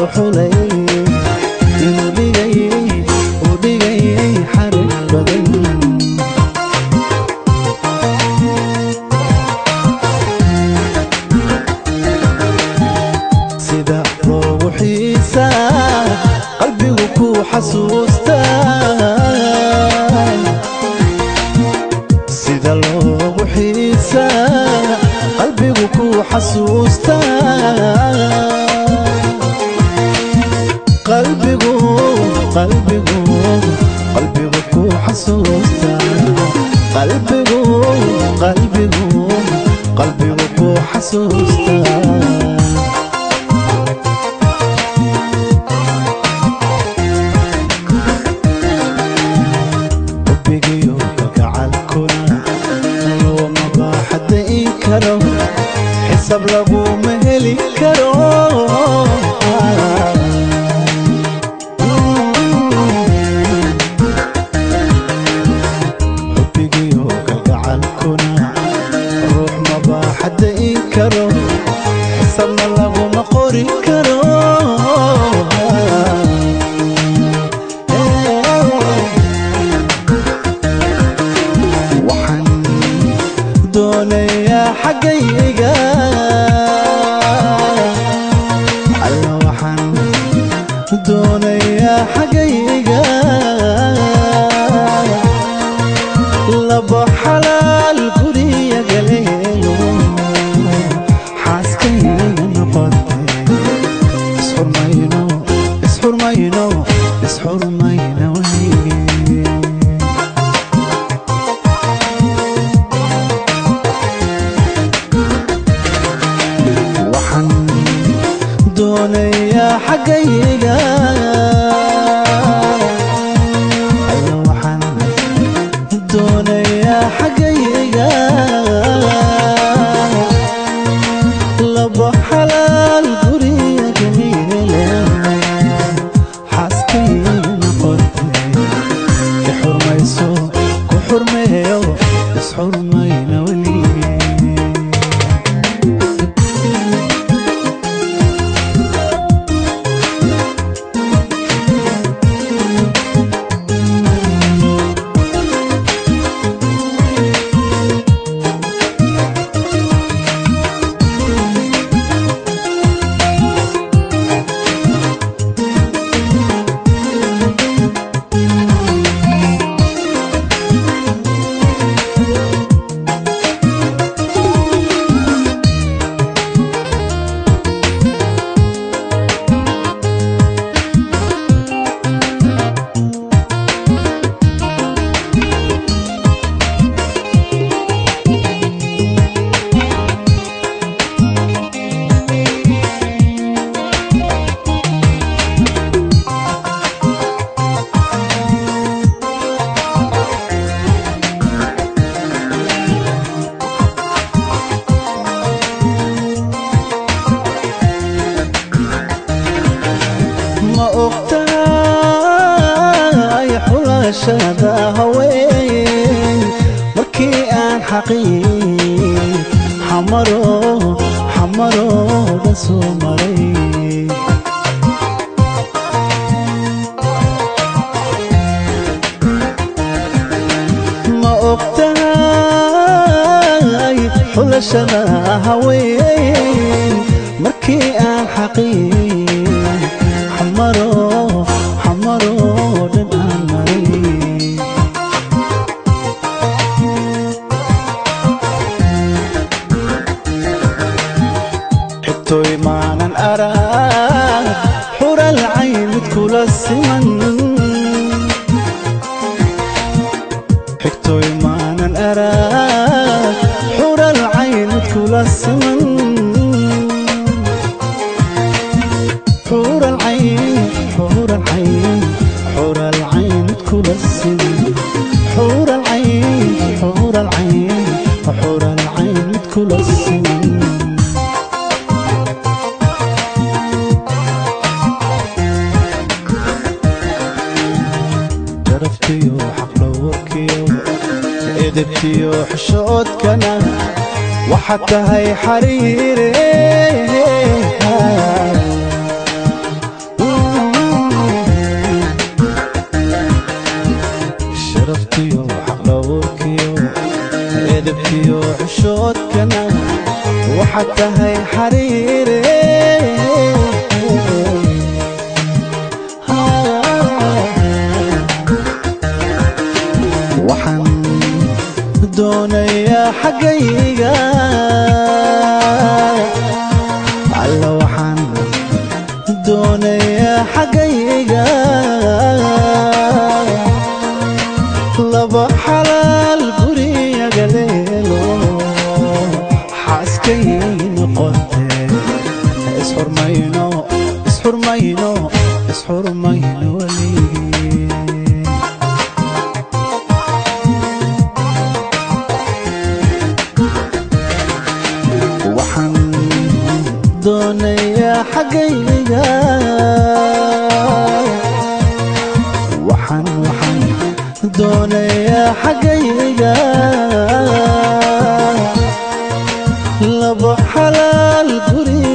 U xulay inuu dhigayay, u dhigayay xarig badan. Sida loogu xiisaa qalbigu ku xasuustaa, sida loogu xiisaa qalbigu ku xasuustaa, qalbigu, qalbigu, qalbigu ku xasuustaa, qalbigu, qalbigu, qalbigu ku xasuustaa. Xubbigiyo kalgacalkuna looma baaxadayn karo, xisaab laguma heli karo. Xubbigiyo kalgacalkuna ruux ma baaxadayn karo, xisaabna laguma qori karo. Waxaan doonayaa xaggayga alla, waxaan doonayaa xaggayga labo xalaal guriya galeeyo, xaaskayga noqotay, isxurmayno, isxurmayno, isxurmayno weligeen. Waxaan doonayaa xaggayga alla, waxaan doonayaa xaggayga labo xalaal guriya galiile, xaaskayga noqotay, i xurmayso, ku xurmeeyo, isxurmayna weligeen. Ma ogtahay xulashada haween markii aan xaqiin xamaro, xamaro dhan soo maray? Ma ogtahay xulashada haween markii aan xaqiin xamaro, xamaro dhan aan maray? Xigtooy maanan arag xural cayn mid kula siman, xigtooy maanan arag xural cayn mid kula siman, xural cayn, xural cayn, xural cayn mid kula siman, xural cayn, xural cayn, xural cayn mid kula siman. Sharaftiyo xaqdhowrkiyo edebtiyo xishoodkana waxaad tahay xariire. Isxurmayno, isxurmayno, isxurmayno weligeen. Waxaan doonayaa xaggayga, waxaan doonayaa xaggayga labo xalaal guri.